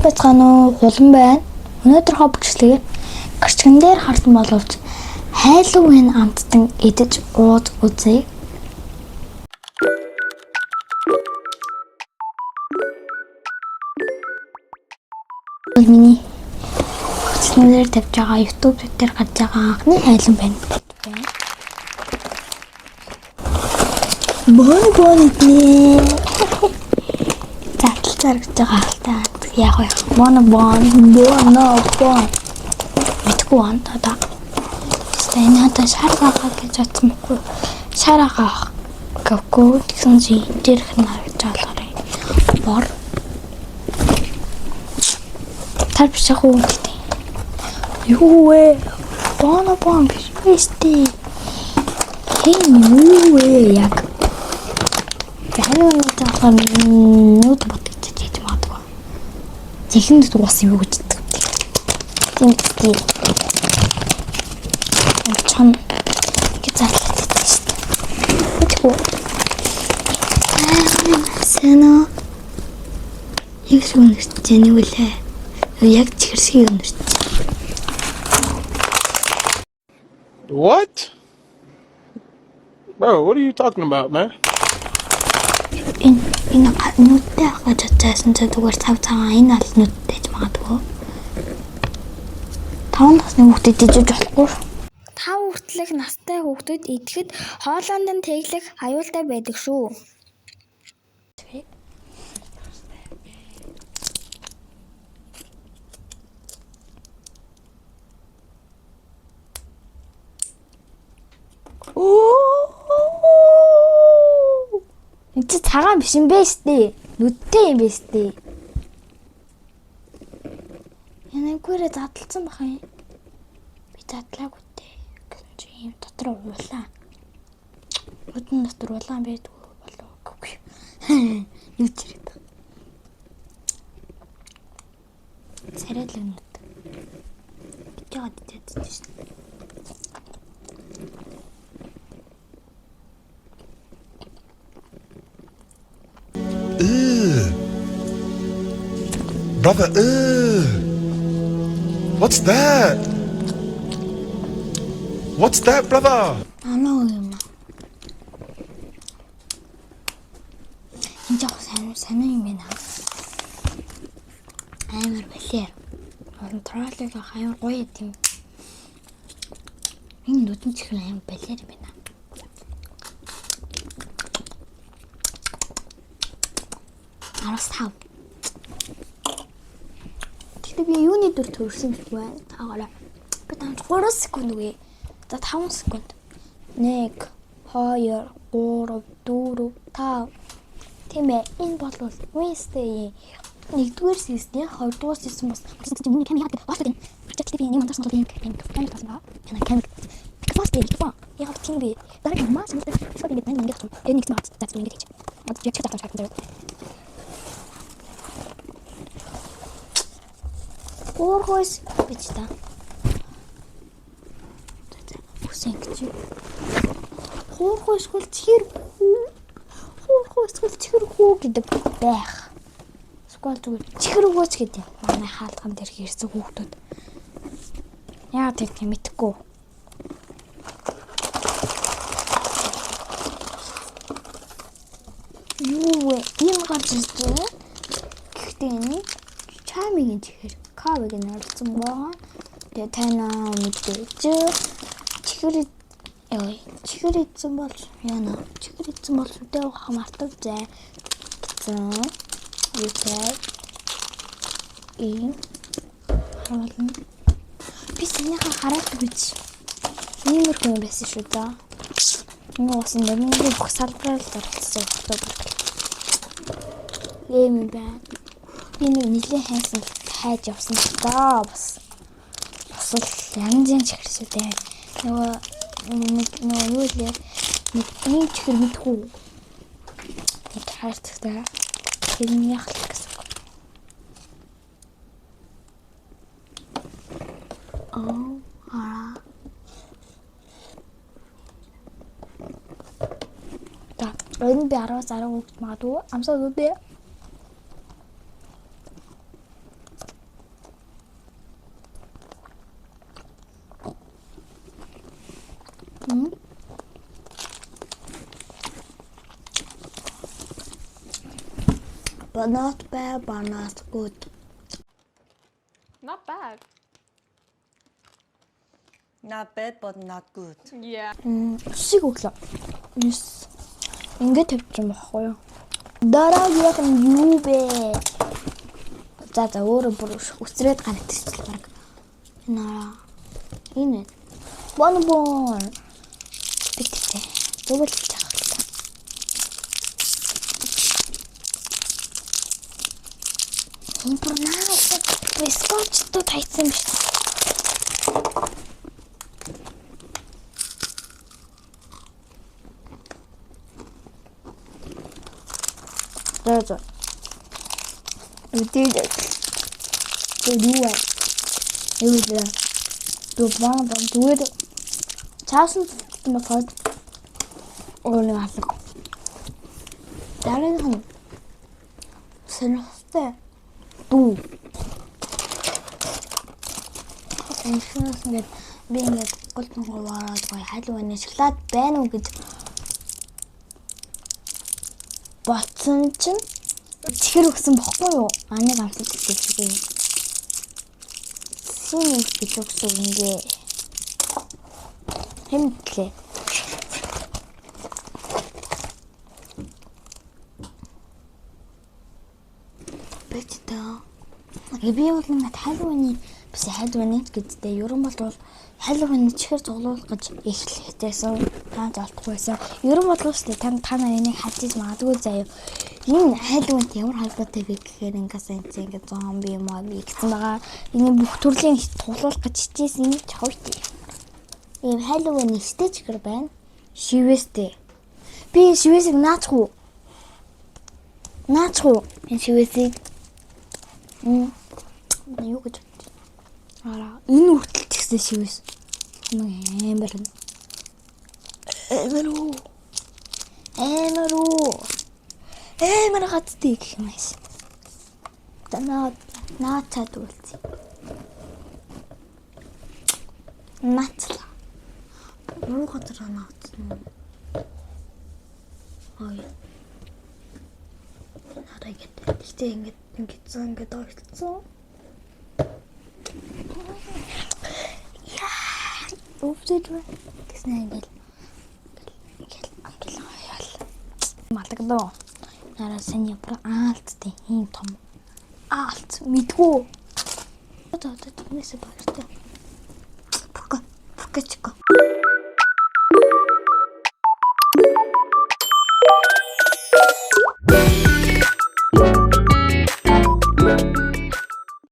Байцгаана уу? Хулан байна. Өнөөдрийнхөө бичлэгээр гэрчгэн дээр харсан боловч хайлуугийн амттан идэж ууж үзье. Миний гэрчгэн дээр тавьж байгаа YouTube дээр гарч байгаа анхны хайлан байна. Бон бон иднэ. Задлж заргаж байгаа хальтаа яг вэ? Бон бон боно бон. Мэдгүй он одоо. Тэстэ энэ одоо шар байгаа гэж бодсон бохгүй. Шар байгаа гэвгүй тэгсэн чи дээрх нь харагдаж болохоор бор. Тар биш ах уу гэдэг. Юу вэ? Боно бон биш вэ? Хэн юу вэ яг? За хавь нэг болохоор нүүд бодож хийж магадгүй. Зэхэн дэд уус юм гэж боддог. Тийм тийм. Чон гэж зарлаад байсан шүү дээ. Мэдгүй. Сайн уу? Яг шиг өнөрч яа нэг үлээ. Яг чихэр шиг өнөрч. What? Bro, what are you talking about, man? Энэ энэ нүдтэй авах гэж бодсон чинь зүгээр цав цагаан энэ аль нүдтэй ч магадгүй. 5 насны хүүхдэд ижиж болохгүй. 5 хүртэлх настай хүүхдүүд идэхэд хоолойнд нь тэглэх аюултай байдаг шүү. Оо! Энд чи цагаан биш юм бэ штэ. Нүдтэй юм бэ штэ. Янаггүйрээ задлсан бах юм. Би задлаагүй дээ. Гэсэн чи юм дотор уулаа. Нүдэн дотор улаан байдгүй болов уу? Юу ч ирээд байгаа. Царайлаг нүд. Бит яагаад идээд шүү дээ. Ew. Brother, ew. What's that? What's that, brother? Амаагүй юм аа. Энэ жоох сайн сайн юм байна. Амар балиар. Олон троллыг амар гоё юм. Энэ нүдэн чихэр амар балиар юм байна. Араас тав. Гэхдээ би юуны дүр төрсөн бэ? Таагаарай. Би таамж 3 секунд үгүй. За 5 секунд. 1 2 3 4 5. Тийм ээ. Энэ бол Wednesday-ийн 1-р season-ийн 2-р season бас миний камер яадаг боолтой юм. Гэхдээ би нэг анзаарсан бол ийм камер болсон байгаа. Яна камер. Микрофон микрофон. Яг тийм би. Дараа нь маш их шууд ингэж байна ингэж. Тэр нэг тийм за ингэж хийж. Одоо яг чиг тавьж чадсан. Уурхойс бич та. Үсэн гэж. Хуурхой эсвэл чихэр хүү. Хуурхой эсвэл чихэр хүү гэдэг байх. Эсвэл зүгээр чихэр хөөч гэдэг. Манай хаалган дээр ирсэн хүүхдүүд. Яагаад тэгдэг мэдэхгүй. Юу вэ? Ийм гарч ирсэн. Гэхдээ энэ чамигийн чихэр кавыг нь орсон байгаа. Тэгээ танаа мэдээж чихэр ёо чихэр идсэн бол яана чихэр идсэн бол сүдээ уух мартав зай гэсэн юутай ийм харуулна. Би санийхаа хараад гэж иймэрхүү юм байсан шүү дээ. Ингээ усан нэмэнгүй бүх салбараар л оролцсон байхгүй баг. Ийм юм байна. Би нэг нилээн хайсан хайж явсан л доо бас. Бас л янз янз чихэр шүү дээ. Нөгөө нэг нөгөө юу лээ нэг ийм чихэр мэдхүү. Нэг хайрцагтай. Тэр нь яг л гэсэн үг. Оо аа. За, энэ би 10-аас 10 гэж магадгүй. Амсаад үдээ. But not bad, but not good. Not bad. Not bad but not good. Yeah. Үсийг өглөө. 9. Ингээд тавьчих юм баггүй юу? Дараагийнх нь юу бэ? За, өөрөө бүр үсрээд гарагдчихлаа баг. Энэ араа. Энэ. Бонбон. Биттэй. Зүгээр л чахах л та. Энэ бүр наа. Скотчтой тайцсан юм шиг. За. Үдээ. Тэр юу вэ? Юу вэ? Дүү баа зүгээр цаасан юм байна. Өөр нэг алга. Дараагийнх нь сонирхолтой дүү. Энэхнээс ингээд би ингээд гол тонгоо ороод гоё Halloween шоколад байна уу гэж бодсон чинь чихэр өгсөн бохгүй юу? Аныг амсаж үзчихээ. Син гэж өгсөн ингээ. Хэмтлээ. Бэчтэй. Би бол ингээд Halloween биш, Halloween гэдэгтэй. Ерөн бол Halloween чихэр цуглуулах гэж эхлэхтэйсэн. Та золтгүй байсан. Ерөн бол шүү дээ. Та нар энийг хажиж магадгүй заяа. Энэ Halloween ямар холбоотой бэ гэхээр ингээс энэ ингээд зомби моби гэсэн байгаа. Энэ бүх төрлийн цуглуулах гэж хичээсэн юм чавч. Ийм Halloween ихтэй чихэр байна. Шивээстэй. Би энэ шивээсийг наачих уу? Наачих уу? Энэ шивээсийг. Юу гэж бодож байна? Араа энэ хүртэл ч гэсэн шивээс. Нэг амар амар уу. Амар уу. Амар гацтай гэх юм ааш. За, наа наа цаад үлдээ. Наачлаа. Буруу газар наацсан. Ой. Нараа ингэ. Тэгтээ ингэ ингэсэн ингээд ойртсон. Яа, өвдөж байна. Тэгснэ ингээл ингээл ингээл оёл. Малагдав. Нараа сайн бүр аалттай ийм том аалт мэдгүй. Одоо түүнээсээ баяртай. Пука пука чика.